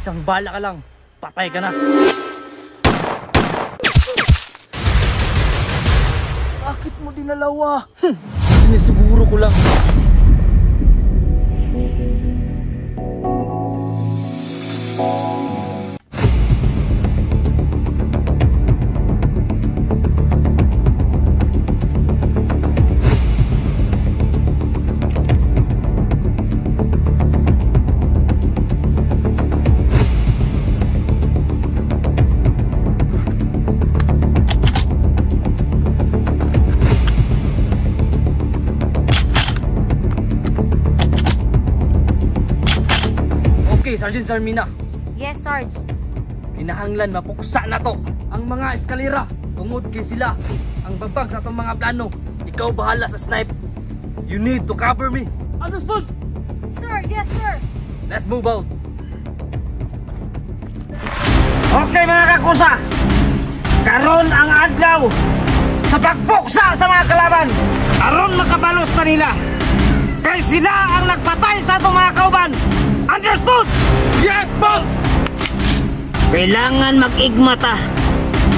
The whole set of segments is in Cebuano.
Isang bala ka lang, patay ka na. Bakit mo dinalawa? Sinisiguro ko lang. Okay, Sergeant Sarmina. Yes, Sarge. Kinahanglan mapuksa na to ang mga eskalera. Tungod kay sila ang babag sa atong mga plano. Ikaw bahala sa snipe. You need to cover me. Understood? Sir, yes, sir. Let's move out. Okay mga kakusa, karon ang adlaw sa pagpuksa sa mga kalaban. Aron makabalos ta nila. Kay sila ang nagpatay sa atong mga kauban. Understood? Yes, boss! Kailangan mag-igma ta.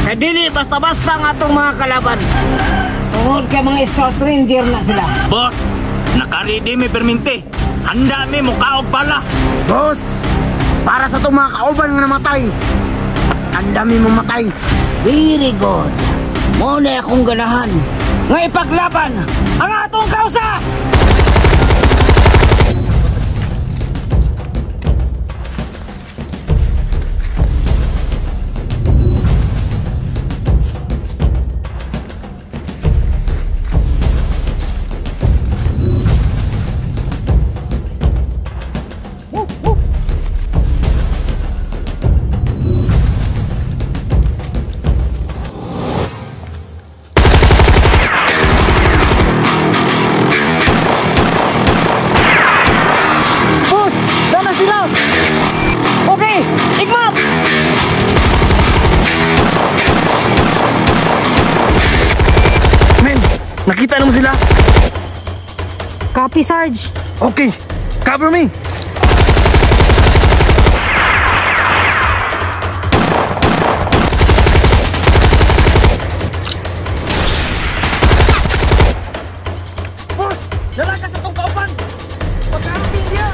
Kay dili basta-basta ang atong mga kalaban. Tungod kay mga scout ranger na sila. Boss, naka-ready mi perminti. Handa mi mukaog bala. Boss, para sa itong mga kauban nga namatay. Ang dami mamatay. Very good. Mo na akong ganahan nga ipaglaban ang atong kausa! Boss, dala sila! Okay, igmat! Men, nakita na mo sila? Copy, Sarge. Okay, cover me! Boss, dala ka sa itong kauban! Pagkaroon niya!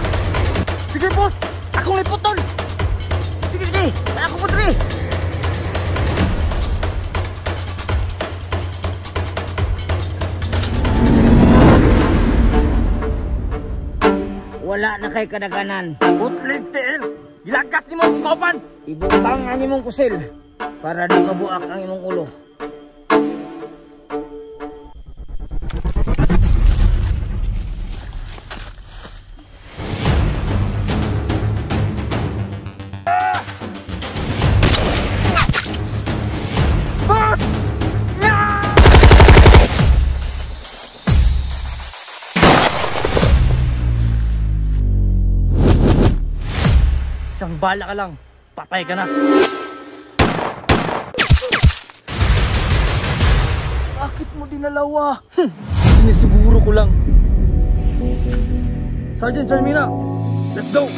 Sige, boss! Akong liputol! Sige, sige. Ako po diri. Wala na kay kadaganan. Butlig, TL! Ilagas ni mo akong kauban! Ibutang ang imong kusil para di mabuak ang imong ulo. Boss! Isang bala ka lang, patay ka na. Bakit mo dinalawa? Sinisiguro ko lang. Sergeant Sarmina, let's go!